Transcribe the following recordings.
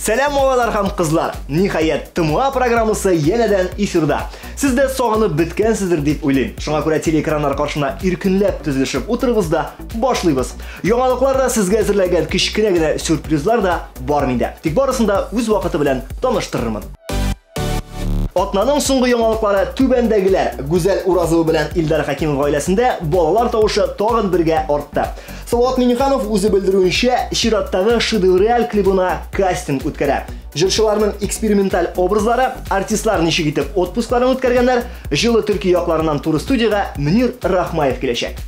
Сәлам, малайлар һәм кызлар! Ниһаять, ТМА программасы янәдән эфирда. Сез дә сагынып беткәнсездер дип уйлыйм. Шуңа күрә телеэкраннар каршына иркенләп төзелешеп утырыгыз да башлыйбыз. Яңалыклар да, сезгә әзерләгән кечкенә генә сюрпризлар да бар миндә. Тик барысын да үз вакыты белән таныштырырмын. Атнаның соңгы яңалыклары түбәндәгеләр. Гүзәл Уразова белән Илдар Хәкимов гаиләсендә балалар тавышы тагын бергә артты. Салават Минниханов үзе белдерүенчә, чираттагы шедевраль клибына кастинг үткәрә. Җырчыларның эксперименталь образлары, артистлар ничек итеп отпускларын үткәргәннәр, җылы Төркия якларыннан туры студиягә Мөнир Рахмаев киләчәк.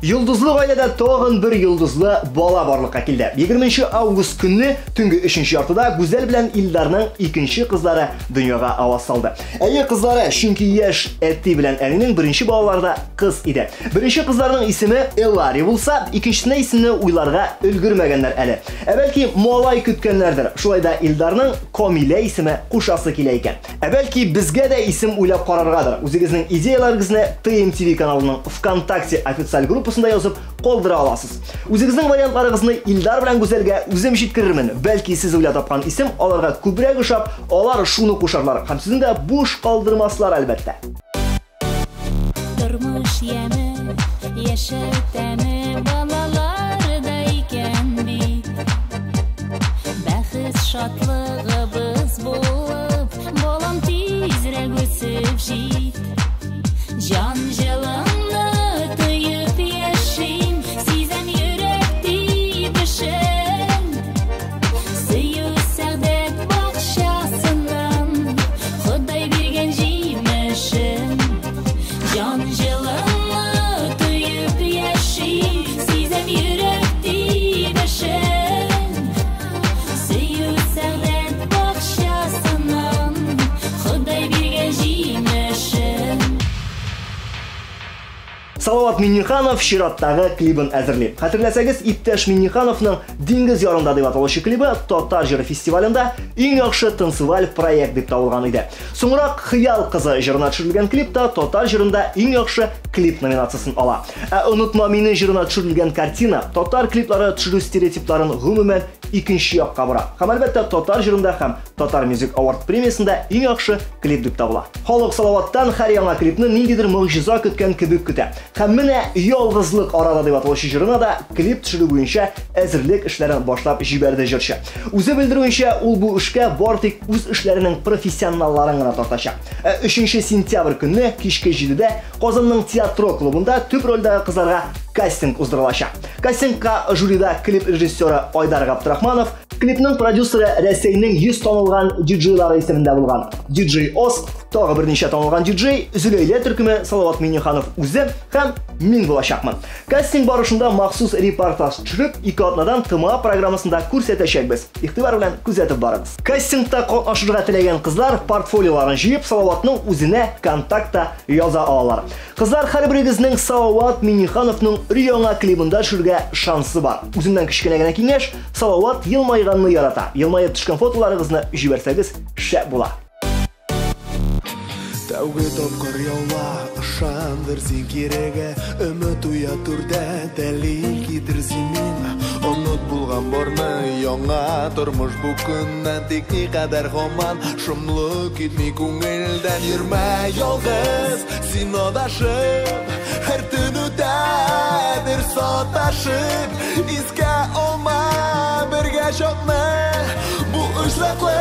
Йолдызлы гаиләдә тагын бер йолдызлы бала барлыкка килде. 20 август көнне төнге 3 яртыда Гүзәл белән Илдарның икенче кызлары дөньяга аваз салды. Әйе, кызлары, чөнки яшь әти белән әнинең беренче балалары да кыз иде. Беренче кызларының исеме Элари булса, икенчесенә исемне уйларга өлгермәгәннәр әле. Ә бәлки малай көткәннәрдер. Шулай да Илдарның Камилә исеме кушасы килә икән. Ә бәлки безгә дә исем уйлап караргадыр. Үзегезнең идеяләрегезне TMTV каналының ВКонтакте официаль группасында язып калдыра аласыз. Үзегезнең вариантларыгызны Илдар белән Гүзәлгә үзем җиткерермен. Бәлки сез уйлап тапкан исем аларга күбрәк ошап, алар шуны кушарлар һәм сезне дә буш калдырмаслар, әлбәттә. Тормыш яме, яшәү тәме балаларда икән бит. Бәхет шатлыгыбыз булып, балам тизрәк үсеп җит. Җан җылыңны тоеп яшим, сизәм йөрәк тибешен. Сөю сәгъдәт бакчасыннан, Ходай биргән җимешен. Җан җылыңны тоеп яшим, сизәм йөрәк тибешен. Сөю сәгъдәт бакчасыннан, Ходай биргән җимешен. Салават Минниханов чираттагы клибын әзерли. Хәтерләсәгез, иптәш Миннихановның Диңгез ярында дип аталучы клибы Татар җыры фестивалендә иң яхшы танцеваль проект дип табылган иде. Соңрак Хыял кызы җырына төшерелгән клип та Татар җырында иң яхшы клип номинациясен ала. Ә Онытма мине җырына төшерелгән картина татар клиплары төшерү стереотипларын гомумән икенче якка бора. Һәм әлбәттә Татар җырында һәм Татар Music Award премиясендә иң яхшы клип дип табыла. Халык Салаваттан һәр яңа клипны ниндидер могҗиза көткән кебек көтә. Һәм менә Ялгызлык арада дип аталучы җырына да клип төшерү буенча әзерлек эшләрен башлап җибәрде җырчы. Үзе белдерүенчә, ул бу эшкә бар тик үз эшләренең профессионалларын гына тартачак. Ә 3 сентябрь көнне кичке 7дә Казанның Театро клубында төп рольдәге кызларга кастинг уздырылачак. Кастингка жюрида клип режиссеры Айдар Габдрахманов, клипның продюсеры Рәсәйнең 100 танылган диджейлары исемендә булган диджей Ос, тагы берничә танылган диджей, Зөләйлә төркеме, Салават Минниханов үзе һәм мин булачакмын. Кастинг барышында махсус репортаж төшереп, 2 атнадан ТМА программасында күрсәтәчәкбез. Игътибар белән күзәтеп барыгыз. Кастингта катнашырга теләгән кызлар портфолиоларын җыеп, Салаватның үзенә контактта яза алалар. Кызлар, һәрберегезнең Салават Миннихановның өр-яңа клибында төшергә шансы бар. Үземнән кечкенә генә киңәш, Салават елмайганны ярата. Елмаеп төшкән фотоларыгызны җибәрсәгез, шәп була. Тәүге тапкыр яула, ышандыр син кирәгә, өмет уя түрдә, дәлил китер син миңа. Оныт булган барны, яңа тормыш бу көннән, тик никадәр һаман шомлы китми күңелдән. Йөрмә ялгыз, син адашып, һәр төн үтәдер саташып, искә алма бергә чакны, бу очраклы.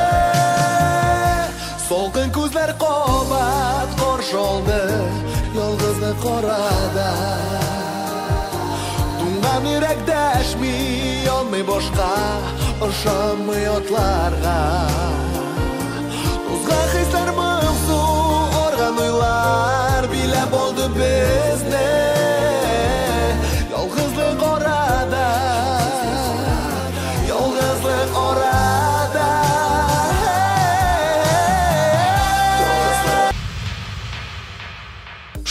Салкын күзләр кабат каршы алды, ялгызны карада. Туңган йөрәк дәшми, янмый башка, ышанмый атларга. Тузган хисләр моңсу, арган уйлар биләп алды безне. Ялгызлык арада, ялгызлык арада.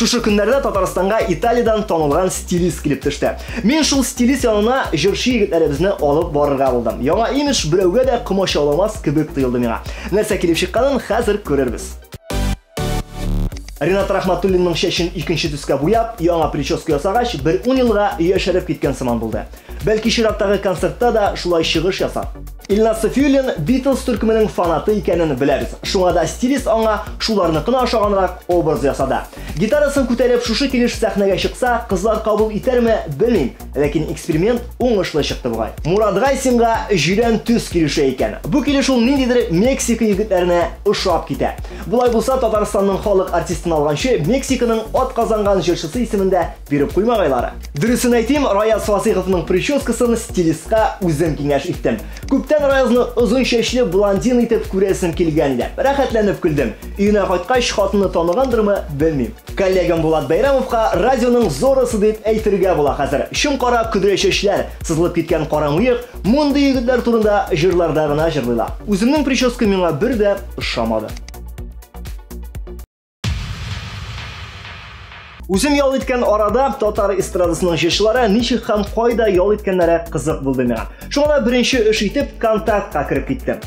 Шушы көннәрдә Татарстанга Италиядән танылган стилист килеп төште. Мин шул стилист янына җырчы егетләребезне алып барырга булдым. Яңа имидж берәүгә дә комачауламас кебек тоелды миңа. Нәрсә килеп чыкканын хәзер күрербез. Ринат Рахматуллинның чәчен икенче төскә буяп, яңа прическа ясагач, бер 10 елга яшәреп киткән сыман булды. Бәлки чираттагы концертта да шулай чыгыш ясар. Илназ Сафиуллин Beatles төркеменең фанаты икәнен беләбез. Шуңа да стилист аңа шуларныкына ошаганрак образ ясады. Гитарасын күтәреп шушы килеш сәхнәгә чыкса, кызлар кабул итәрме, белмим. Ләкин эксперимент уңышлы чыкты бугай. Мурат Гайсинга җирән төс килешә икән. Бу килеш ул ниндидер Мексика егетләренә ошап китә. Болай булса, Татарстанның халык артистын алганчы, Мексиканың ат казанган җырчысы исемен дә биреп куймагайлары. Дөресен әйтим, Раяз Фасыйховның прическасын стилистка үзем киңәш иттем. Күптән Раязны озын чәчле блондин итеп күрәсем килгән иде. Рәхәтләнеп көлдем. Өенә кайткач, хатыны таныгандырмы, белмим. Коллегам Булат Бәйрәмовка радионың зорасы дип әйтергә була хәзер. Чын кара көдрә чәчләр, сызылып киткән кара мыек, мондый егетләр турында җырларда гына җырлыйлар. Үземнең прическа миңа бер дә ошамады. Үзем ял иткән арада татар эстрадасының җырчылары ничек һәм кайда ял иткәннәре кызык булды миңа. Шуңа да беренче эш итеп контактка кереп киттем.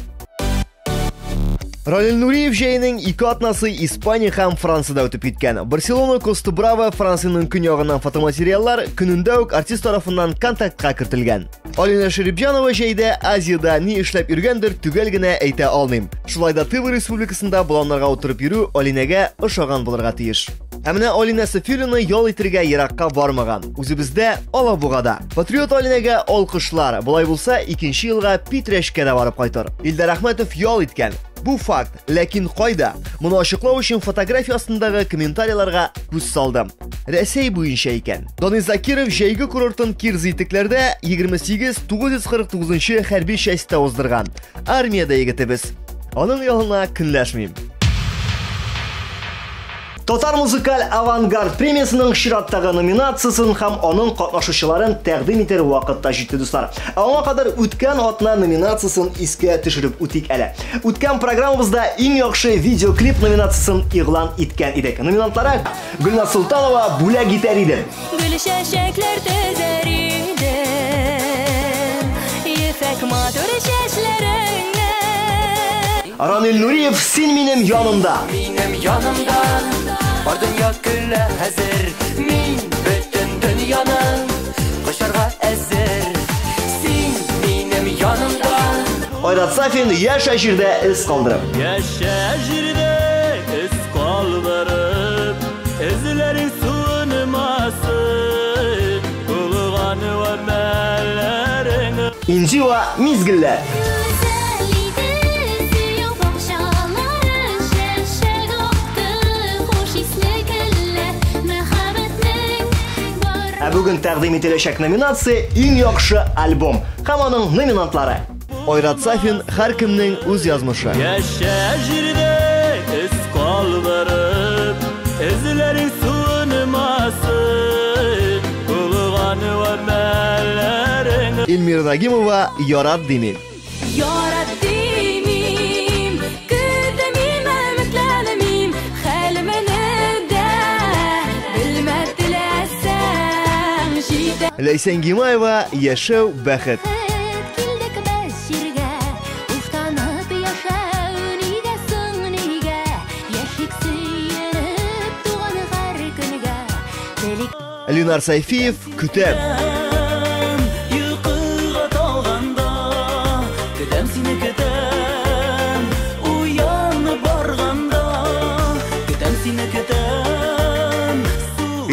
Равил Нуриев җәенең 2 атнасы Испания һәм Франциядә үтеп киткән. Барселона, Коста Брава, Франциянең көньягыннан фотоматериаллар көнендә үк артист тарафыннан контактка кертелгән. Алина Шерипҗанова җәйдә Азиядә ни эшләп йөргәндер, төгәл генә әйтә алмыйм. Шулай да Тыва Республикасында боланнарга утырып йөрү Алинәгә ошаган булырга тиеш. Ә менә Алинә Сафиуллина ял итергә еракка бармаган. Үзебездә Алабугада. Патриот Алинәгә алкышлар. Болай булса, икенче елга Питрәчкә дә барып кайтыр. Илдар Әхмәтов ял иткән. Бу факт, ләкин кайда? Моны ачыклау өчен фотография астындагы комментарийларга күз салдым. Рәсәй буенча икән. Данис Закиров җәйге курортын Кирзитекләрдә 28 949 хәрби частьта уздырган. Армиядә егетебез. Аның ялына көнләшмим. Татар музыкаль авангард премиясының чираттагы номинациясын һәм аның катнашучыларын тәкъдим итәр вакыт та җитте, дуслар. Ә аңа кадәр үткән атна номинациясын искә төшереп үтик әле. Үткән программабызда иң яхшы видеоклип номинациясын игълан иткән идек. Номинантлары Гөлназ Солтанова бүләк итәр иде. Гөл чәчәкләр төзәр идем, ефәк матур чәчләреңне. Ранил Нуриев Син минем янымда. Минем янымда бар дөнья көлә хәзер. Мин бөтен дөньяны кочарга әзер. Син минем янымда. Айрат Сафин Яшә җирдә эз калдырып. Яшә җирдә эз калдырып, эзләрең сүнмәсен, булган гамәлләрең. Инзила Мизгелләр. Гүзәл иде сөю бакчалары, чәчәк атты хуш исле гөлләр, мәхәббәтнең бар. Ә бүген тәкъдим ителәчәк номинация иң яхшы альбом һәм аның номинантлары. Айрат Сафин һәркемнең үз язмышы. Яшә җирдә эз калдырып, эзләрең сүнмәсен, булган гамәлләрең. Эльмира Нагимова Ярат димим. Ярат димим, көтмим, өметләнмим, хәлемне дә белмә теләсәң җитә. Ләйсән Гимаева Яшәү бәхет. Килдек без җиргә, уфтанып яшәү нигә соң нигә? Яшик сөенеп туган һәр көнгә. Телик Ленар Сайфиев Көтәм. Йокыга талганда, көтәм сине, көтәм. Уянып барганда, көтәм сине, көтәм.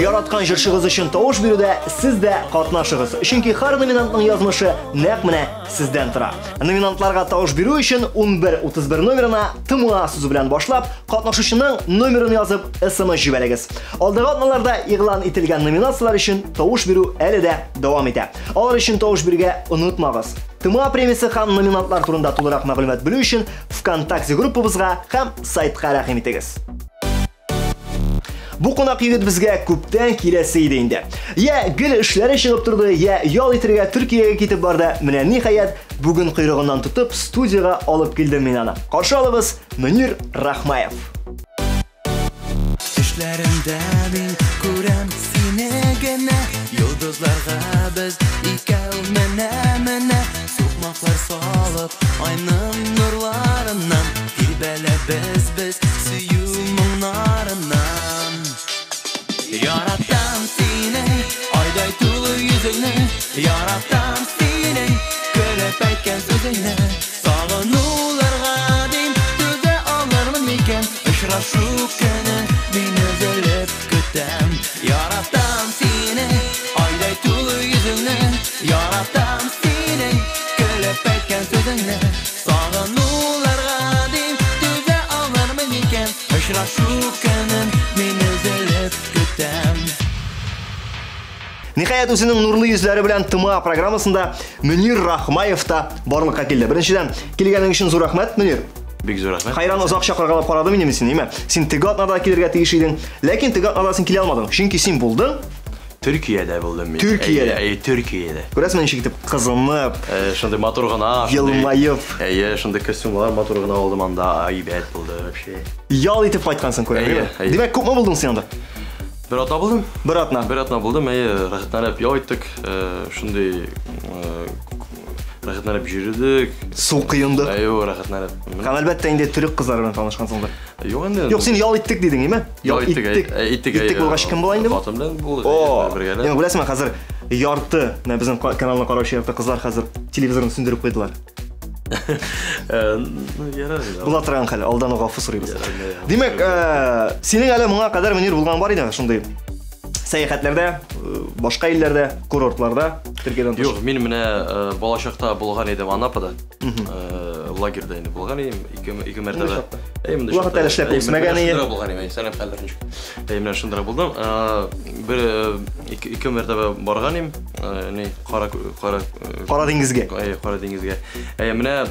Яраткан җырчыгыз өчен тавыш бирүдә сез дә катнашыгыз. Чөнки һәр номинантның язмышы нәкъ менә сездән тора. Номинантларга тавыш бирү өчен 1131 номерына ТМА сүзе белән башлап, катнашучының номерын язып SMS җибәрегез. Алдагы атналарда игълан ителгән номинацияләр өчен тавыш бирү әле дә дәвам итә. Алар өчен тавыш бирергә онытмагыз. ТМА премиясе һәм номинантлар турында тулырак мәгълүмат белү өчен ВКонтакте группабызга һәм сайтка рәхим итегез. Бу кунак егет безгә күптән киләсе иде инде. Я гел эшләре чыгып торды, я ял итәргә Төркиягә китеп барды. Менә ниһаять бүген койрыгыннан тотып студиягә алып килдем мин аны. Каршы алыгыз Мөнир Рахмаев. Төшләремдә мин күрәм сине генә, йолдызларга без икәү менә-менә, сукмаклар салып айның нурларыннан тирбәләбез без сөю моңнарыннан. Яратам синең көлеп әйткән сүзеңне. Сагынуларга дим түзә алырмын микән? Очрашу көнен мин өзелеп көтәм. Яратам сине, айдай тулы йөзеңне. Яратам синең көлеп әйткән сүзеңне. Сагынуларга дим түзә алырмын микән? Очрашу көнен мин өзелеп көтәм. Ниһаять, үзенең нурлы йөзләре белән ТМА программасында Мөнир Рахмаев та барлыкка килде. Беренчедән, килгәнең өчен зур рәхмәт, Мөнир. Бик зур рәхмәт. Хайран озак чакыргалап карадым инде мин сине, әйме? Син теге атнада килергә тиеш идең, ләкин теге атнада син килә алмадың, чөнки син булдың. Төркиядә булдым мин. Төркиядә. Әйе, Төркиядә. Күрәсеңме, ничек итеп кызынып, Шундый матур гына, елмаеп. Әйе, шундый костюмлар матур гына алдым анда, әйбәт булды вообще. Ял итеп кайткансың, күрәм, Әйе, әйеме? Димәк, күпме булдың син анда? Бер атна булдым. Бер атна. Бер атна булдым, әйе, рәхәтләнеп ял иттек. Шундый рәхәтләнеп йөрдек. Су коендык. Әйе, рәхәтләнеп. Һәм әлбәттә инде төрек кызлары белән танышкансыңдыр. Юк инде. Юк, син ял иттек дидең, әйме? Ял иттек, иттек. Иттек булгач кем була инде бу? Хатын белән булды. О, бергәләп. Юк, беләсеңме, хәзер ярты, менә безнең каналны караучы ярты кызлар хәзер телевизорны сүндереп куйдылар. Ну, ярар. Була торган хәл, алдан ук гафу сорыйбыз. Димәк, синең әле моңа кадәр Мөнир булган бар иде шундый сәяхәтләрдә, башка илләрдә, курортларда, Төркиядән тыш. Юк, мин менә балачакта булган идем Анапада. Лагерьда инде булган идем, ике мәртәбә. Әй, монда вакыт әле эшләп үсмәгән иде. Шундыйрак булган идем, сәлам хәлләр ничек. Әй, менә шундыйрак булдым. Бер ике мәртәбә барган идем, ни, кара кара Кара диңгезгә. Әй, Кара диңгезгә. Әй, менә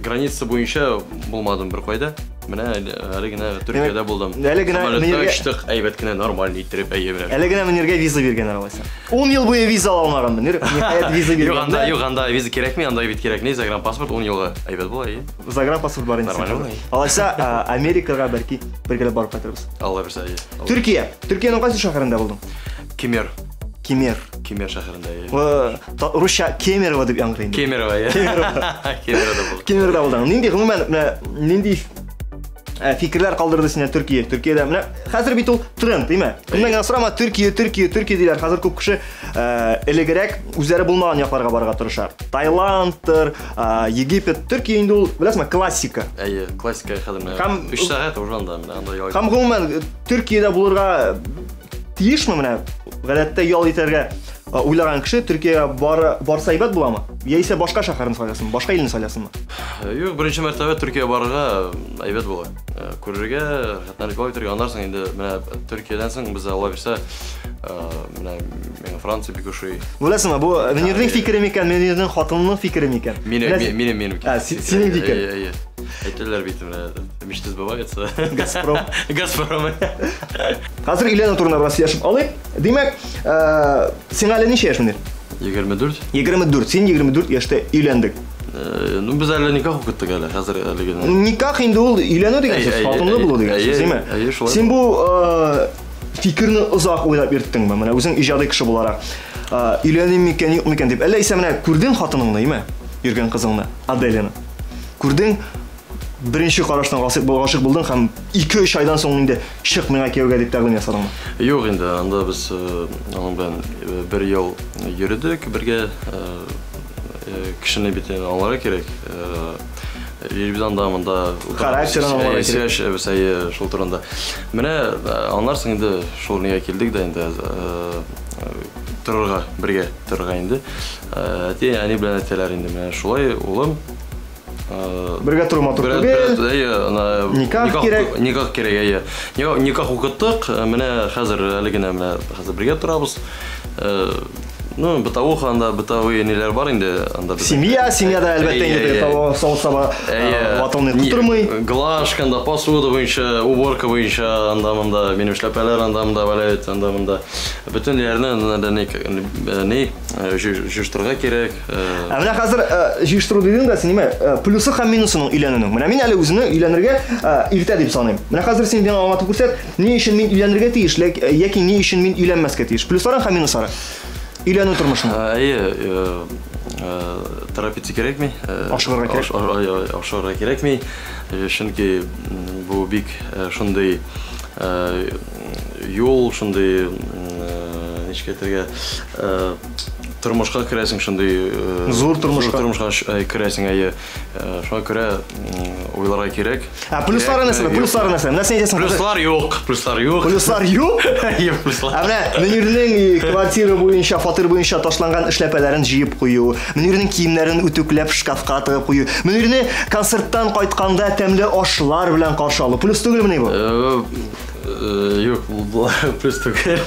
граница буенча булмадым бер кайда. Менә әле генә Төркиядә булдым. Әле генә Самолетта очтык, әйбәт кенә, нормальный иттереп, әйе менә. Әле генә Мөниргә виза биргәннәр алайса. 10 ел буе виза ала алмаган Мөнир, ниһаять виза биргән. Юк, анда, юк, анда виза кирәкми, анда бит кирәкми, загранпаспорт 10 елга әйбәт була, әйе. Загранпаспорт бар инде. Нормально була. Алайса, Америкага бәлки бергәләп барып кайтырбыз. Алла бирсә, әйе. Төркия. Төркиянең кайсы шәһәрендә булдың? Кемер. Кемер. Кемер шәһәрендә. Русча Кемерово дип яңгырый инде. Кемерово, әйе. Кемерово. Кемеровода булдым. Кемеровода булдың. Нинди гомумән менә нинди фикерләр калдырды сине Төркия? Төркиядә менә хәзер бит ул тренд, димме? Кемнән генә сорама, Төркия, Төркия, Төркия диләр. Хәзер күп кеше элегрәк үзләре булмаган якларга барырга тырыша. Таиландтыр, Египет, Төркия инде ул, беләсеңме, классика. Әйе, классика хәзер менә. 3 сәгать уже анда, менә анда ял. Һәм гомумән Төркиядә булырга тиешме менә? Гадәттә ял итәргә уйлаган кеше Төркиягә барса әйбәт буламы? Яисә башка шәһәрне сайласынмы, башка илне сайласынмы? Юк, беренче мәртәбә Төркиягә барырга әйбәт була. Күрергә, рәхәтләнеп ял итәргә. Аннан соң инде менә Төркиядән соң без Алла бирсә, менә миңа Франция бик ошый. Беләсеңме, бу Мөнирнең фикере микән, Мөнирнең хатынының фикере микән? Минем. Синең фикер. Әйе. Әйтәләр бит менә, мечты сбываются. Газпром. Газпром. Хәзер өйләнү турында бераз сөйләшеп алыйк. Димәк, сиңа әле ничә яшь, Мөнир? 24. 24. Син 24 яшьтә өйләндең. Ну, без әле никах укыттык әле, хәзер әле генә. Никах инде ул өйләнү дигән сүз, хатынлы булу дигән сүз, димме? Әйе, шулай. Син бу фикерне озак уйлап йөрттеңме? Менә үзең иҗади кеше буларак, өйләним микән, юк микән дип. Әллә исә менә күрдең хатыныңны, димме? Йөргән кызыңны, Аделяны. Күрдең, беренче караштан гашыйк булдың һәм 2-3 айдан соң инде чык миңа кияүгә дип тәкъдим ясадыңмы? Юк инде, анда без аның белән бер ел йөрдек бергә. Кешене бит аңларга кирәк. Без анда монда характерын аңларга кирәк. Сөйләшәбез, әйе, шул турында. Менә аннан инде шул нигә килдек дә инде торырга, бергә торырга инде. Әти, әни белән әйтәләр инде, менә шулай, улым, бергә тору матур түгел. Никах кирәк. Никах кирәк, әйе. Никах укыттык, менә хәзер әле генә менә хәзер бергә торабыз. Ну, бытовуха анда, бытовые ниләр бар инде анда. Семья, семьяда әлбәттә инде савыт-саба ватылмый, тутырмый. Глажка анда, посуда буенча, уборка буенча, анда монда минем эшләпәләр анда монда валяются, анда монда. Бөтен ниләрне ни җыештырырга кирәк. Ә менә хәзер җыештыру дидең дә, син нимә, плюсы һәм минусының өйләнүнең. Менә мин әле үземне өйләнергә иртә дип саныйм. Менә хәзер син миңа аңлатып күрсәт, ни өчен мин өйләнергә тиеш, яки ни өчен мин өйләнмәскә тиеш? Плюслары һәм минуслары. Өйләнү тормышына. Әйе, торопиться кирәкми. Ашыгырга кирәк. Ашыгырга кирәкми. Чөнки бу бик шундый юл, шундый ничек әйтергә, тормышка керәсең шундый зур тормышка. Зур тормышка керәсең, әйе. Шуңа күрә уйларга кирәк. Ә плюслары нәрсә? Плюслары нәрсә? Менә син әйтәсең. Плюслар юк, плюслар юк. Плюслар юк? Юк, плюслар. Ә менә Мөнирнең квартира буенча, фатир буенча ташланган эшләпәләрен җыеп кую, Мөнирнең киемнәрен үтүкләп шкафка тыгып кую, Мөнирне концерттан кайтканда тәмле ашлар белән каршы алу. Плюс түгелмени бу? Юк, болар плюс түгел.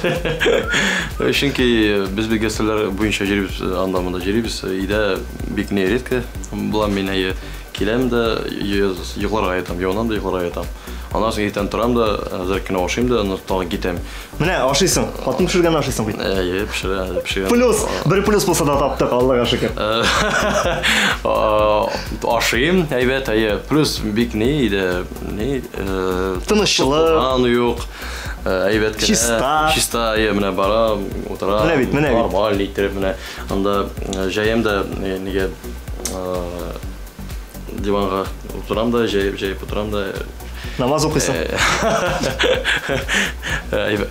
Чөнки без бит гастрольләр буенча йөрибез, анда монда йөрибез. Өйдә бик не редко булам мин, әйе. Киләм дә йокларга ятам, юынам да йокларга ятам. Аннан соң иртән торам да, әзрәк кенә ашыйм да, аннан тагын китәм. Менә ашыйсың, хатын пешергән ашыйсың бит. Әйе, пешерә, пешергән. Плюс, бер плюс булса да таптык, Аллага шөкер. Ашыйм, әйбәт, әйе. Плюс бик ни иде, ни, тынычлык. Тузан юк. Әйбәт кенә. Чиста. Чиста, әйе, менә барам, утырам. Менә бит, менә бит. Нормаль итеп, менә анда җәям дә нигә диванга утырам да, җәеп, җәеп утырам да. Намаз укыйсың?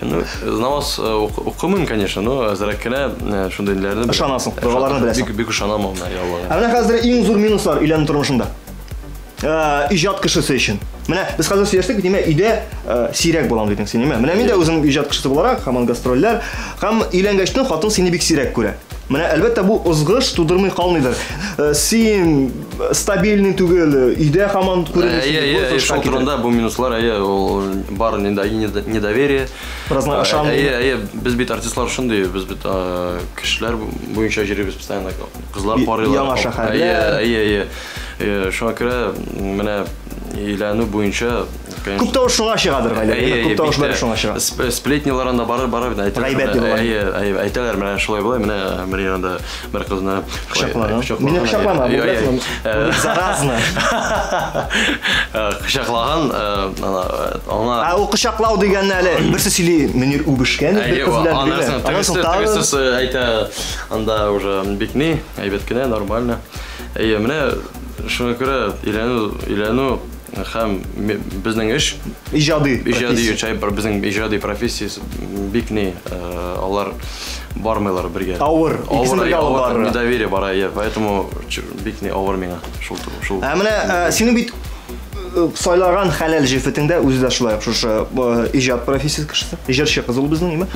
Ну, намаз укымыйм, конечно, но әзрәк кенә шундый ниләрне Ышанасың, догаларны беләсең. Бик, бик ышанам аңа, я Аллаһ. Ә менә хәзер иң зур минуслар өйләнү тормышында. Иҗат кешесе өчен. Менә без хәзер сөйләштек бит, димәк, өйдә сирәк булам дидең син, димәк. Менә мин дә үзем иҗат кешесе буларак, һаман гастрольләр, һәм өйләнгәчтен хатын сине бик сирәк күрә. Менә, әлбәттә, бу ызгыш тудырмый калмыйдыр. Син стабильный түгел, өйдә һаман күренмисең. Әйе, әйе, әйе, шул турында бу минуслар, әйе, ул бар недоверие. Бераздан ышанмый. Әйе, әйе, без бит артистлар шундый, без бит кешеләр буенча йөрибез постоянно. Кызлар карыйлар. Яңа шәһәрләр. Әйе, әйе, әйе. Шуңа күрә менә өйләнү буенча, конечно. Күп тавыш шуңа чыгадыр, гаиләдә. Күп тавыш бары шуңа чыга. Сплетнилар анда бара, бара бит, әйтәләр. Гайбәт дип алай. Әйе, әйе, әйтәләр, менә шулай болай, менә Мөнир анда бер кызны кочаклаган. Мине кочаклама, бу беләсеңме? Бу бит заразно. Кочаклаган, аңа. Ә ул кочаклау дигәнне әле берсе сөйли, Мөнир үбешкән бер кыз белән. Аннан соң тегесе әйтә, анда уже бик ни, әйбәт кенә, нормально. Әйе, менә шуңа күрә өйләнү, өйләнү һәм безнең эш иҗади иҗади чай безнең иҗади профессиясе бик ни, алар бармыйлар бергә. Авыр, икесен бергә алып барырга. Недоверие бар, әйе, поэтому бик ни авыр миңа шул шул. Ә менә синең бит сайлаган хәләл җефетең дә үзе дә шулай ук шушы иҗат профессиясе кешесе. Җырчы кыз ул безнең, име?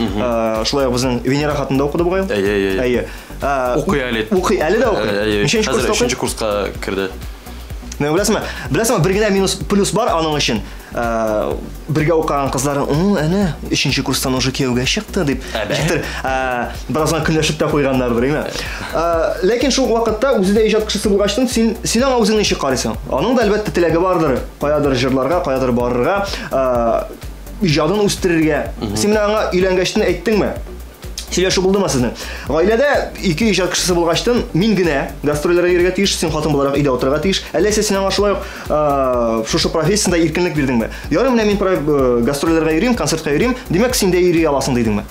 Шулай ук безнең Венера хатын да укыды бугай. Әйе, әйе. Әйе. Укый әле. Укый әле дә укый. Ничәнче курста укый? Өченче курска керде. Менә беләсеңме? Беләсеңме, бер генә минус плюс бар аның өчен. Бергә укыган кызларың, "О, әнә, өченче курстан уже кияүгә чыкты" дип. Ничектер, бераздан көнләшеп тә куйганнардыр, әйме? Ләкин шул вакытта үзе дә иҗат кешесе булгачтын, син син аңа үзең ничек карыйсың? Аның да әлбәттә теләге бардыр, каядыр җырларга, каядыр барырга, иҗадын үстерергә. Син менә аңа өйләнгәчтен әйттеңме? Сөйләшү булдымы сезнең? Гаиләдә ике иҗат кешесе булгачтын, мин генә гастрольләргә йөрергә тиеш, син хатын буларак өйдә утырырга тиеш. Әллә син аңа шулай ук шушы профессиясендә иркенлек бирдеңме? Ярый, менә мин гастрольләргә йөрим, концертка йөрим, димәк, син дә йөри аласың дидеңме?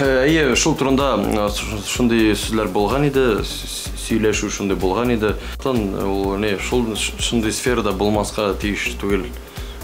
Әйе, шул турында шундый сүзләр булган иде, сөйләшү шундый булган иде. Ул не, шул шундый сферада булмаска тиеш түгел.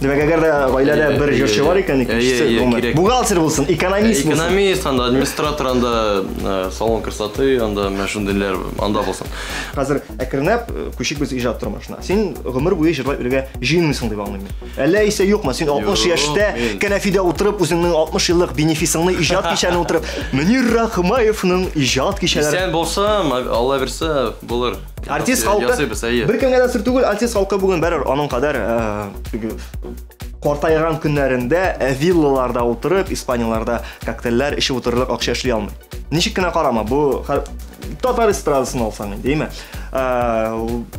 Димәк, әгәр дә гаиләдә бер җырчы бар икән, икенчесе бухгалтер булсын, экономист булсын. Экономист, анда администратор, анда салон красоты, анда менә шундыйлар анда булсын. Хәзер әкренләп күчик без иҗат тормышына. Син гомер буе җырлап йөрергә җыенмыйсың дип аңлыйм мин. Әллә исә юкмы? Син 60 яшьтә кәнәфидә утырып, үзеңнең 60 еллык бенефисыңны иҗат кичәне утырып, Мөнир Рахмаевның иҗат кичәләре. Исән булсам, Алла бирсә, булыр. Артист халкы беркемгә дә сер түгел, артист халкы бүген бәрер аның кадәр картайган көннәрендә виллаларда утырып, Испанияларда коктейльләр эчеп утырырлык акча эшли алмый. Ничек кенә карама, бу татар эстрадасын алсаң инде, әйме?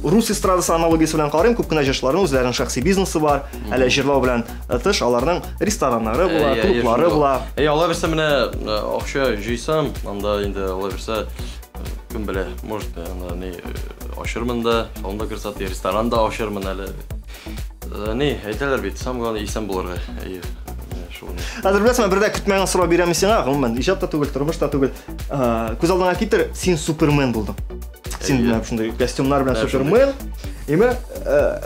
Рус эстрадасы аналогиясе белән карыйм, күп кенә җырчыларның үзләренең шәхси бизнесы бар, әле җырлау белән тыш аларның рестораннары була, клублары була. Әй, алла бирсә, менә акча җыйсам, анда инде алла бирсә, кем белә, может, анда ни ачырмын да, салон да красоты, ресторан да ачырмын әле. Ни, әйтәләр бит, самое главное исән булырга. Әйе. Хәзер беләсеңме, бер дә көтмәгән сорау бирәм сиңа, гомумән, иҗат та түгел, тормыш та түгел. Күз алдыңа китер, син супермен булдың. Син менә шундый костюмнар белән супермен. Әйме,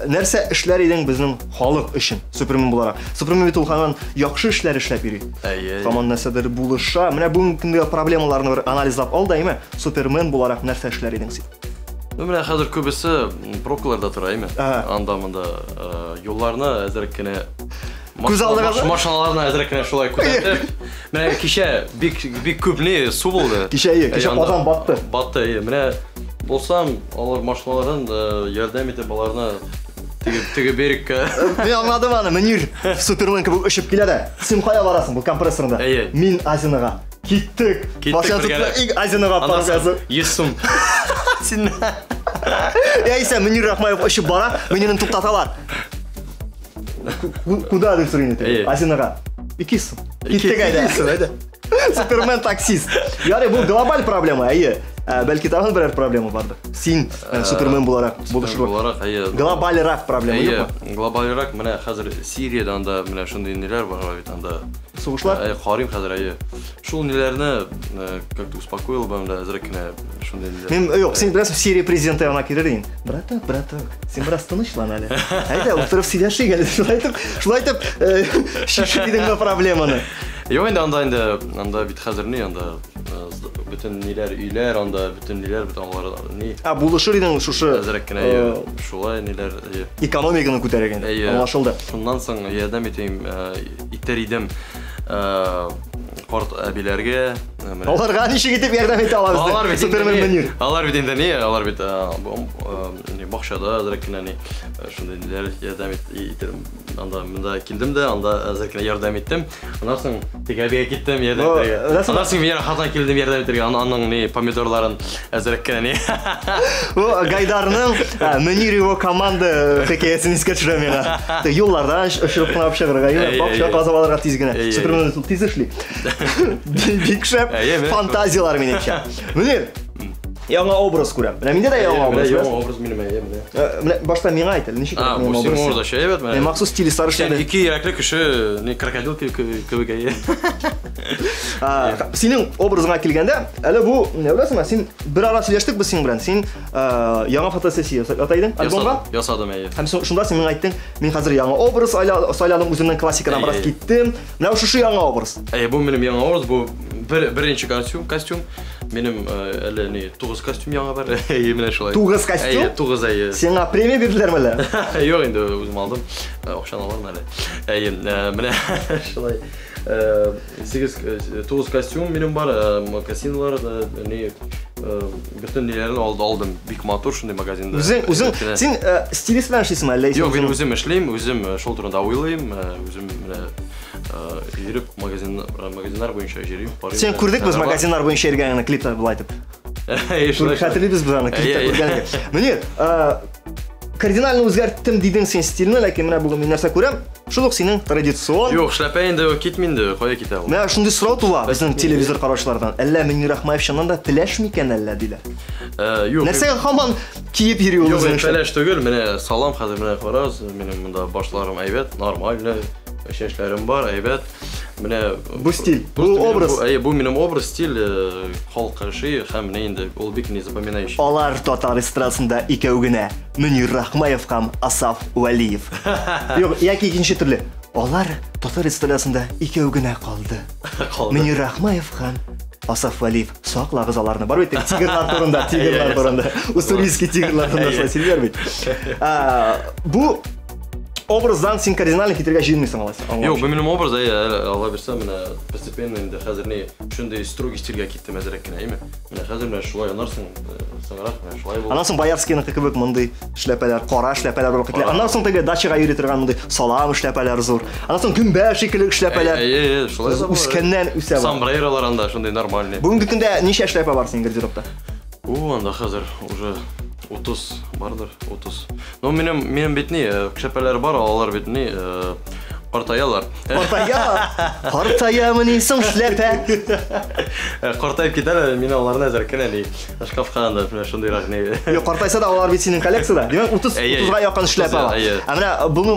нәрсә эшләр идең безнең халык өчен, Супермен буларак? Супермен бит ул һаман яхшы эшләр эшләп йөри. Әйе. Һаман нәрсәдер булыша. Менә бүгенге көндәге проблемаларны бер анализлап ал да, әйме? Супермен буларак нәрсә эшләр идең син? Ну, менә хәзер күбесе пробкаларда тора, әйме? Анда монда юлларны әзрәк кенә Күз алдыгызда? Машиналарны әзрәк кенә шулай күзәтеп. Менә кичә бик бик күп ни су булды. Кичә, әйе, кичә Казан батты. Батты, әйе. Менә булсам, алар машиналарын ярдәм итеп аларны теге теге берегка. Мин аңладым аны, Мөнир Супермен кебек очып килә дә. Син кая барасың бу компрессорында? Әйе. Мин Азинага. Киттек. Киттек Машина бергәләп. тотып, иң Азинага Аннан соң паркасы. 100 сум. Син Яисә Мөнир Рахмаев очып бара, Мөнирне туктаталар. Куда дип сорыйм инде. Әйе. Азинага. 2 сум. Киттек әйдә. 2 сум, әйдә. Супермен таксист. Ярый, бу глобаль проблема, әйе. Бәлки тагын берәр проблема бардыр. Син Супермен буларак булышырлык. Буларак, әйе. Глобальрак проблема Әйе, юкмы? глобальрак менә хәзер Сириядә анда менә шундый ниләр бар бит анда. Сугышлар? Әйе, карыйм хәзер, әйе. Шул ниләрне как-то успокоил бы менә әзрәк кенә шундый ниләр. Мин юк, син беләсең, Сирия президенты янына килер идең. Браток, браток, син бераз тынычлан әле. Әйдә, утырып сөйләшик әле. Шулай итеп, шулай итеп, чишеп идең бу проблеманы. Юк инде анда инде, анда бит хәзер ни, анда бөтен ниләр, өйләр, анда бөтен ниләр, бөтен алар ни. Ә булышыр идең шушы Әзрәк кенә, әйе, шулай ниләр, әйе. Экономиканы күтәрергә инде. Әйе. Аңлашылды. Шуннан соң ярдәм итәм, итәр идем, карт әбиләргә. Менә. Аларга ничек итеп ярдәм итә алабыз? Алар бит инде Супермен ни, Мөнир. Алар бит инде ни, алар бит, ни, бакчада әзрәк кенә ни, шундый ниләр ярдәм итәрем. Анда монда килдем дә, анда әзрәк кенә ярдәм иттем. Аннан соң теге әбигә киттем ярдәм Бу, итәргә. беләсеңме? Аннан соң мин хатына килдем ярдәм итәргә. Аның ни помидорларын әзрәк кенә ни. Бу Гайдарның Мөнир его команда хикәясен искә төшерә миңа. Теге юллардан очырып кына алып чыгарга, юк, Әй, бакча әй, казып алырга тиз генә. әй, әй. Супермен ул тиз эшли. Бик шәп Әй, әй, фантазияләр минемчә. Мөнир, яңа образ күрәм. Менә миндә дә яңа Әй, образ. Яңа беләсеңме? образ минем, әй, менә. Менә башта миңа әйт әле, ничек А, минем бу синең образ? образ вообще әйбәт, менә. Мен махсус стилистлар Сен эшләде. ике йөрәкле кеше, ни крокодил кебек, әйе. Синең образыңа килгәндә, әле бу, не беләсеңме, син бер ара сөйләштек без синең белән. Син яңа фотосессия ясата идең альбомга. Ясадым, әйе. Һәм шунда син миңа әйттең, мин хәзер яңа образ сайладым, үземнең классикадан бераз Әйе. киттем. Менә шушы яңа образ. Әйе, бу минем яңа образ, бу беренче костюм. Минем әле ни 9 костюм яңа бар. Әйе, менә шулай. 9 костюм? Әйе, 9, әйе. Сиңа премия бирделәрме әллә? Юк, инде үзем алдым. Акчаны алармын әле. Әйе, менә шулай. 9 костюм минем бар, мокасинлар, ни, бөтен ниләрен алдым. Бик матур шундый магазинда. Үзең, Әйе. син стилист белән эшлисеңме әллә? Юк, мин үзем эшлим, үзем шул турында уйлыйм, үзем менә йөреп магазиннар буенча йөрим, карыйм. Сен күрдек без Нәрсә бар? магазиннар буенча йөргәнеңне клиплар болай итеп. Әйе, шулай, шулай. Хәтерлибез без аны клипта Әйе, әйе. күргәнне. Мөнир, кардинально үзгәрттем дидең син стильне, ләкин менә бүген мин нәрсә күрәм? Шул ук синең традицион. Юк, шляпа инде китми инде, кая китә ул? Менә шундый сорау туа безнең телевизор караучылардан. Әллә Мөнир Рахмаев чыннан да пеләш микән әллә диләр. Юк. Нәрсәгә һаман киеп йөри ул Юк, үзенең шляпа? пеләш түгел, менә салам хәзер менә карагыз, минем монда башларым әйбәт, нормально, чәчләрем бар, әйбәт. Менә Бу стиль, бу минем, образ. Бу, әйе, бу минем образ, стиль, халык эше һәм менә инде ул бик не запоминающий. Алар татар эстрадасында икәү генә. Мөнир Рахмаев һәм Асаф Вәлиев. Юк, яки икенче төрле. Алар татар эстрадасында икәү генә калды. Калды. Мөнир Рахмаев һәм Асаф Вәлиев. Саклагыз аларны. Бар бит тигрлар турында, тигрлар Әйе, турында. Уссурийский тигрлар турында Әйе. шулай сөйлиләр бит. Бу образдан син кардинально китергә җыенмыйсың алайса. Юк, бу минем образ, әйе, әле Алла бирсә, менә постепенно инде хәзер ни шундый строгий стильгә киттем әзрәк кенә, әйеме? Менә хәзер менә шулай аннан соң, соңрак менә шулай булды. Аннан соң Боярскийныкы кебек мондый эшләпәләр, кара эшләпәләр булып китә. Кара. Аннан соң теге дачага йөри торган мондый салам эшләпәләр зур. Аннан соң гөмбә шикелле эшләпәләр. Әйе, әйе, шулай да була. Үскәннән үсә бара. Сомбреролар анда шундый нормальный. Бүгенге көндә ничә эшләпә бар синең гардеробта? У, анда хәзер уже 30 бардыр, 30. Ну, минем бит ни, кешәпәләр бар, алар бит ни, картаялар. Картая. Картаямыни соң эшләпә? Картаеп китәләр, мин аларны әзер кенә ни, шкафка анда менә шундыйрак ни. Юк, картайса да алар бит синең коллекцияда. Димәк, 30 Әйе, 30-га якын эшләпә бар. әйе. Ә менә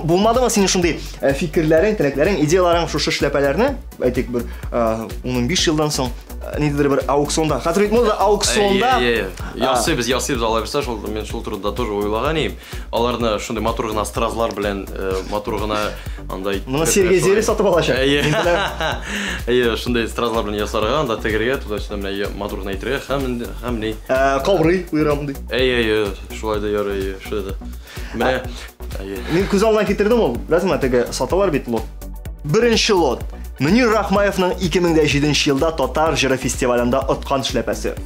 булмадымы синең шундый фикерләрең, теләкләрең, идеяларың шушы эшләпәләрне, әйтик, бер 15 елдан соң Ниндидер бер аукционда. Хәзер бит мода аукционда. Ясыйбыз, ясыйбыз, алай булса, шул мин шул турыда тоже уйлаган идем. Аларны шундый матур гына стразлар белән, матур гына андай. Моны Сергей Зверев сатып алачак. Әйе. Әйе, шундый стразлар белән ясарга, анда тегергә, туда-сюда менә матур гына итергә һәм һәм ни. Каурый куйрам ди. Әйе, әйе, шулай да ярый, әйе, шулай да. Менә әйе. Мин күз алдына китердем ул. Беләсеңме, теге саталар бит лот. Беренче лот. Мөнир Рахмаевның 2007 елда Татар җыры фестивалендә откан эшләпәсе.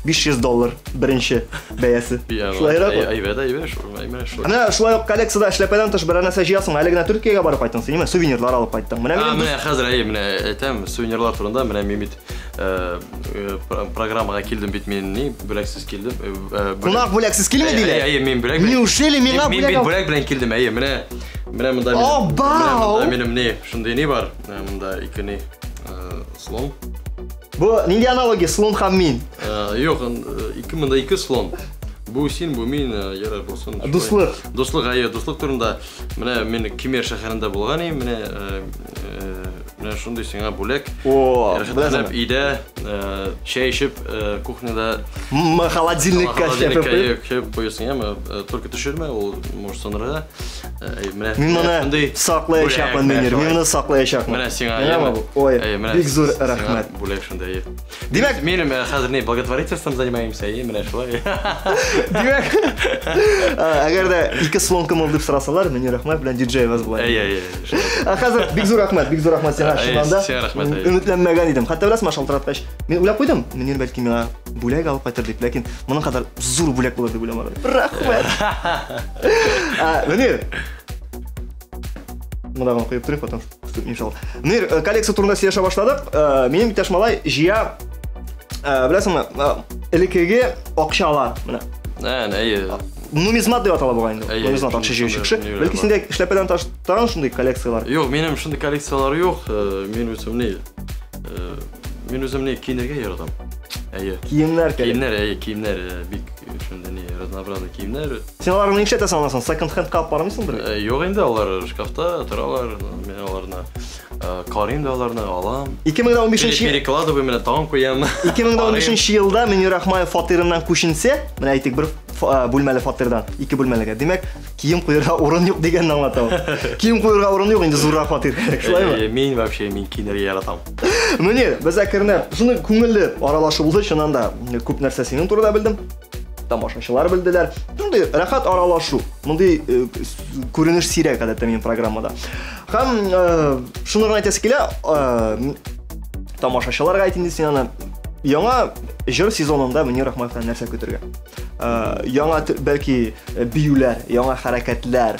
500 доллар беренче бәясе. Шулайрак. Әйбәт, әйбәт, шулай, менә шулай. Менә шулай ук коллекциядә эшләпәдән тыш берәр нәрсә җыясың. Әле генә Төркиягә барып кайттың, син ниме сувенирлар алып кайттың. Менә минем менә хәзер әйе, менә әйтәм, сувенирлар турында менә мин бит программага килдем бит мин ни бүләксез килдем. Кунак бүләксез килми диләр. Әйе, мин бүләк. Неужели миңа бүләк? Мин бит бүләк белән килдем, әйе, менә менә монда минем. Менә монда минем ни, шундый ни бар. Монда ике ни слон. Бу нинди аналогия слон һәм мин? Юк, ике монда ике слон. Бу син, бу мин, ярар булсын. Дуслык. Дуслык, әйе, дуслык турында. Менә мин Кемер шәһәрендә булган идем, менә менә шундый сиңа бүләк. О, рәхәтләнеп өйдә чәй эчеп, кухняда холодильникка шәп куясың, яме, только төшермә, ул может сынырга. Менә мин моны саклаячакмын, Мөнир, мин моны саклаячакмын. Менә сиңа, Ой, бик зур рәхмәт. Бүләк шундый. Димәк, минем хәзер не благотворительством занимаемся, и менә шулай. Димәк, әгәр дә ике слон кем ул дип сорасалар, Мөнир Рәхмәт белән диджей Айваз була. Әй, әй, әй. Ә хәзер бик зур рәхмәт, бик зур рәхмәт сиңа, чыннан да. Сиңа рәхмәт. Өметләнмәгән идем. Хәтта беләсеңме, шалтыраткач, мин уйлап куйдым, Мөнир бәлки миңа бүләк алып кайтыр дип, ләкин моның кадәр зур бүләк булыр дип уйламадым. Рәхмәт. Мөнир, монда гына куеп торыйк, потом иншалла. Мөнир, коллекция турында сөйләшә башладык. Минем иптәш малай җыя, беләсеңме, элеккеге акчалар менә. Әйе. Нумизмат дип атала бугай инде. Нумизмат акча җыючы кеше. Бәлки синдә эшләпәдән тагын шундый коллекцияләр? Юк, минем шундый коллекцияләр юк. Мин үзем ни, мин үзем ни киенергә яратам. Әйе. Киемнәр кирәк. Киемнәр, әйе, киемнәр бик шундый ни разнообразный киемнәр. Син аларны нишләтәсең аннан соң? Секонд-хендка алып бармыйсыңдыр? Юк инде, алар шкафта торалар. Мин аларны карыйм да аларны алам. 2015 перекладываю, менә тагын куям. 2015 елда Мөнир Рахмаев фатирыннан күченсә, менә әйтик, бер бүлмәле фатирдан ике бүлмәлегә. Димәк, кием куярга урын юк дигәнне аңлата ул. Кием куярга урын юк, инде зуррак фатир кирәк, шулаймы? Мин вообще мин киенергә яратам. Мөнир, без әкренләп шундый күңелле аралашу булды, чыннан да күп нәрсә синең турыда белдем. Тамашачылар белделәр. Шундый рәхәт аралашу. Мондый күренеш сирәк гадәттә минем программада. Һәм шуны гына әйтәсе килә, тамашачыларга әйт инде син аны. Яңа җыр сезонында Мөнир Рахмаевтан нәрсә көтергә? Яңа бәлки биюләр, яңа хәрәкәтләр,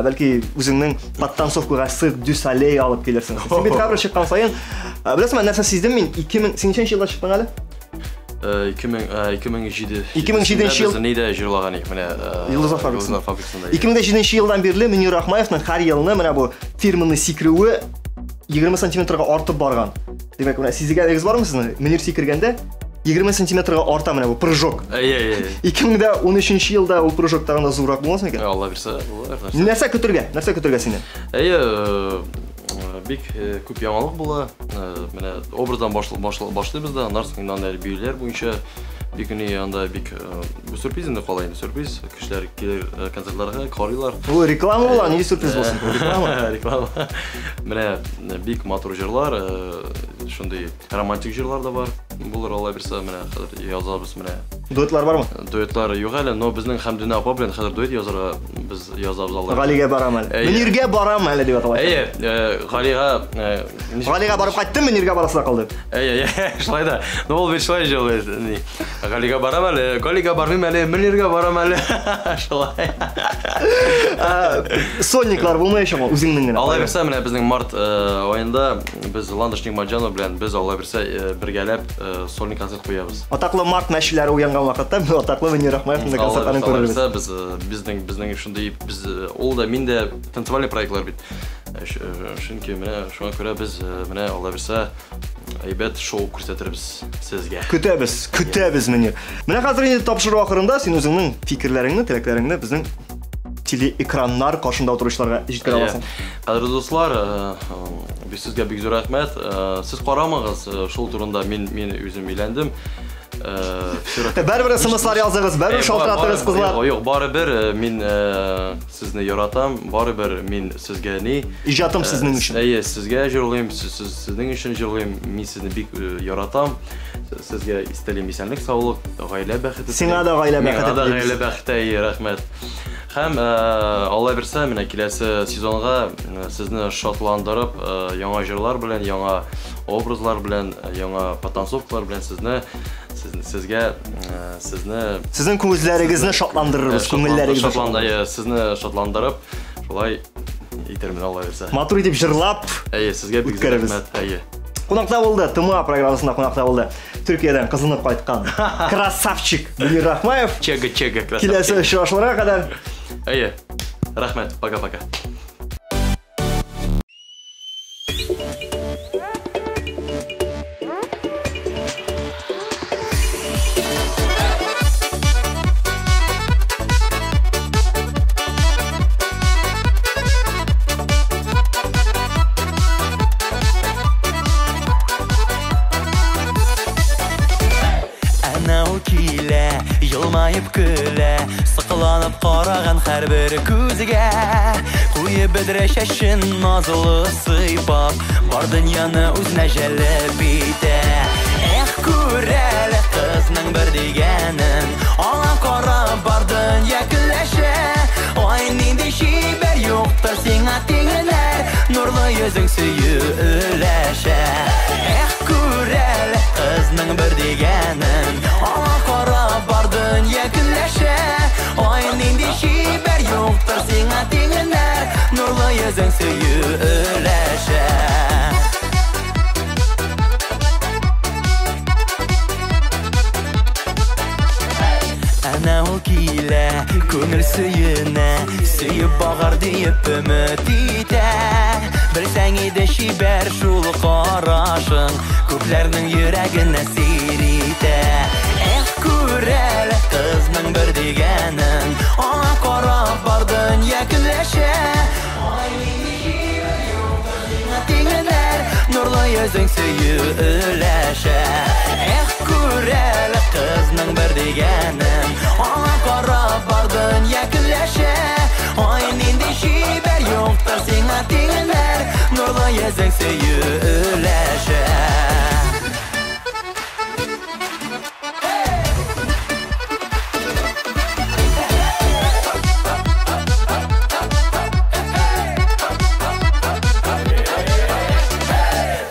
бәлки үзеңнең подтанцовкага Цирк дю Солей алып килерсең. Син бит һәрбер чыккан саен, беләсеңме, нәрсә сиздем мин? 2000 син ничәнче елда чыктың әле? 2007. 2007 ел. Без нидә җырлаган идек менә. Йолдызлар фабрикасында. Йолдызлар фабрикасында. 2007 елдан бирле Мөнир Рахмаевның һәр елны менә бу фирменный сикерүе 20 сантиметрга артып барган. Димәк, менә сизгәнегез бармы сезнең? Мөнир сикергәндә 20 сантиметрга арта менә бу прыжок. Әйе, әйе. 2013 елда ул прыжок тагын да зуррак булмас микән? Алла бирсә, булыр. Нәрсә көтергә? Нәрсә көтергә синнән? Әйе, бик күп яңалык була. Менә образдан башлыйбыз да, аннан соң инде анда биюләр буенча бик ни анда бик бу сюрприз инде кала инде сюрприз. Кешеләр килер концертларга, карыйлар. Бу реклама була, нинди сюрприз булсын? Бу реклама. Реклама. Менә бик матур җырлар, шундый романтик җырлар да бар. Булыр алла бирсә, менә хәзер язабыз менә. Дуэтлар бармы? Дуэтлар юк әле, но безнең Хәмдүнә апа белән хәзер дуэт язарга без язабыз алла. Галигә барам әле. Мөниргә барам әле дип атала. Әйе, Галига Галигә барып кайттым, Мөниргә барасы да калды. Әйе, әйе, шулай да. Ну ул бит шулай җырлый. Галигә барам әле, Галигә бармыйм әле, Мөниргә барам әле. Шулай. Сольниклар булмаячак үзеңнең генә. Алла бирсә, менә безнең март аенда без Ландыш Нигматҗанова белән без Алла бирсә бергәләп сольный концерт куябыз. Атаклы март мәчеләре уянган вакытта без атаклы Мөнир Рахмаевның концертларын күрербез. Алла бирсә, без безнең безнең шундый без ул да мин дә танцевальный проектлар бит. Чөнки менә шуңа күрә без менә Алла бирсә әйбәт шоу күрсәтербез сезгә. Көтәбез, көтәбез Мөнир. Менә хәзер инде тапшыру ахырында син үзеңнең фикерләреңне, теләкләреңне безнең телеэкраннар каршында утыручыларга җиткерә аласың? Кадерле дуслар, без сезгә бик зур рәхмәт. Сез карамагыз, шул турында мин үзем өйләндем. Бәрбер смслар языгыз, бәрбер шалтыратыгыз, кызлар. Юк, барыбер мин сезне яратам, барыбер мин сезгә ни? Иҗатым сезнең өчен. Әйе, сезгә җырлыйм, сезнең өчен җырлыйм. Мин сезне бик яратам. Сезгә телим исәнлек, саулык, гаилә бәхете. Сиңа да гаилә бәхете. Миңа да гаилә бәхете, әйе, рәхмәт. Һәм Алла бирсә, менә киләсе сезонга сезне шатландырып, яңа җырлар белән, яңа образлар белән, яңа потанцовкалар белән сезне сезнең күзләрегезне шатландырырбыз, күңелләрегезне сезне шатландырып, шулай итермен, Алла бирсә. Матур итеп җырлап, әйе, сезгә бик зур рәхмәт, әйе. Кунакта булды, ТМА программасында кунакта булды. Төркиядән кызынып кайткан красавчик Мөнир Рахмаев. Чега-чега красавчик. Киләсе очрашуларга кадәр. Әйе. Рәхмәт. Пока-пока. Елмаеп көлә, сыкланып караган һәрбер күзгә. Куеп бөдрә чәчен назлы сыйпап, бар дөньяны үзенә җәлеп итә. Эх, күр әле кызның бер дигәнен, аңа карап бар дөнья көләшә. Ай, нинди чибәр, юктыр сиңа тиңнәр, нурлы йөзең сөю өләшә. Эх, күр әле кызның бер дигәнен, аңа карап бар дөнья көләшә. Ай, нинди чибәр, юктыр сиңа тиңнәр, нурлы йөзең сөю өләшә. Әнә ул килә, күңел сөенә, сөеп багар диеп өмет итә. Белсәң иде чибәр шул карашың, күпләрнең йөрәген әсир итә. Эх, күр әле кызның бер дигәнен, аңа карап бар дөнья көнләшә. Ай, нинди чибәр, юктыр сиңа тиңнәр, нурлы йөзең сөю өләшә. Эх, күр әле кызның бер дигәнен, аңа карап бар дөнья көнләшә. Ай, нинди чибәр, юктыр сиңа тиңнәр, нурлы йөзең сөю өләшә.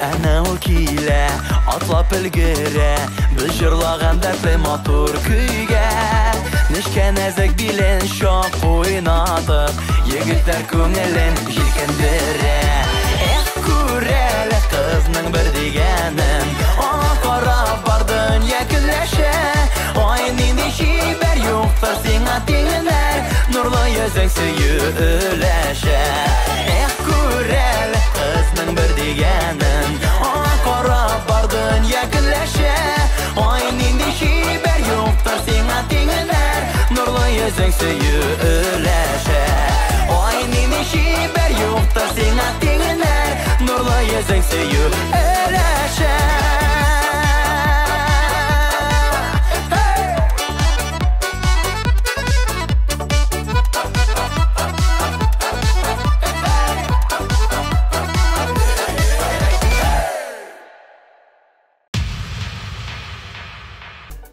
Әнә ул килә, атлап өлгерә, без җырлаган дәртле матур көйгә. Нечкә нәзек билен чак уйнатып, егетләр күңелен җилкендерә. Эх, күр әле кызның бер дигәнен, аңа карап бар дөнья көнләшә. Ай, нинди чибәр, юктыр сиңа тиңнәр, нурлы йөзең сөю өләшә. Эх, күр әле кызның бер дигәнен, аңа карап бар дөнья көнләшә. Ай, нинди чибәр, юктыр сиңа тиңнәр, нурлы йөзең сөю өләшә. Ай, нинди чибәр, юктыр сиңа тиңнәр, нурлы йөзең сөю өләшә.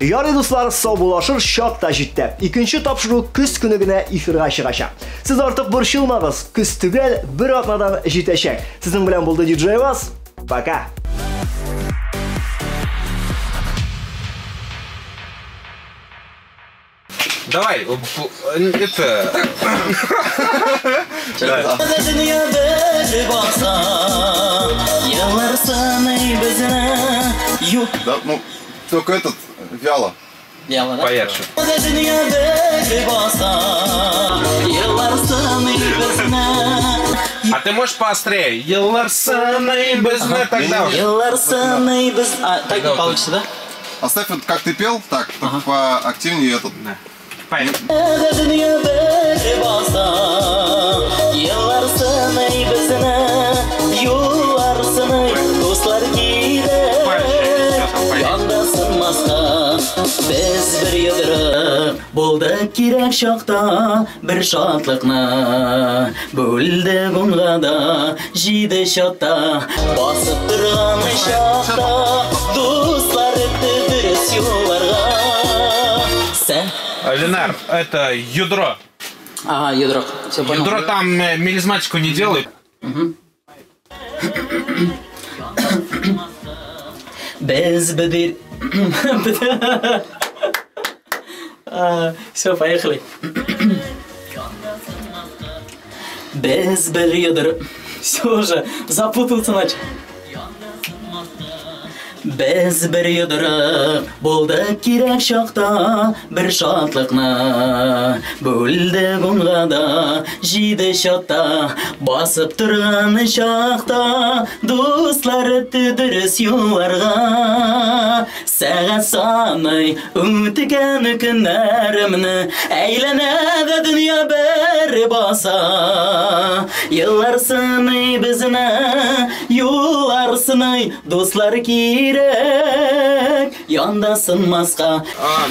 Ярый, дуслар, саубуллашыр чак та җитте. Икенче тапшыру көз көне генә эфирга чыгачак. Сез артык борчылмагыз, көз төгәл бер атнадан җитәчәк. Сезнең белән булды DJ Вас. Пока. Давай, это... Да, ну, только этот... Вяло. Вяло, да? Поярче. А ты можешь поострее? Тогда уже. А, так не получится, да? Оставь вот как ты пел, так, только поактивнее этот. Да. Поехали. Без бер йодрык булдык кирәк чакта, бер шатлыкны бүлдек унга да, җиде чатта басып торган чакта, дуслар итте дөрес юлларга. Ленар, это ядро. Ага, ядро. Все, понял. Ядро там мелизматику не делает. Угу. Без бедер... Все, поехали. Без бер йодрык. Все уже, запутался начал. Без бер йодрык булдык кирәк чакта, бер шатлыкны бүлдек унга да, җиде чатта басып торган чакта, дуслар итте дөрес юлларга. Сәгать саный үткән көннәремне, әйләнә дә дөнья бер баса. Еллар сыный безне, юллар сыный, дуслар кирәк, янда сынмаска.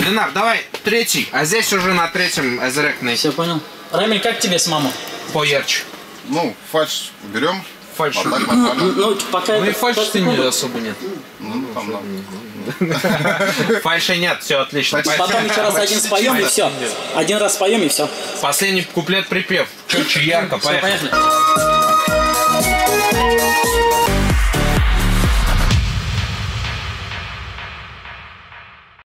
Ленар, давай третий, а здесь уже на третьем әзерәк. Все понял. Рамиль, как тебе с мамой? Поярче. Ну, фальш уберем. Фальш. А так нормально. Ну, пока ну и фальши не особо нет. Ну, там, да. Фальши нет, все отлично. Потом еще раз один споем и все. Один раз споем и все. Последний куплет-припев. Четче, ярко, поехали. Поехали.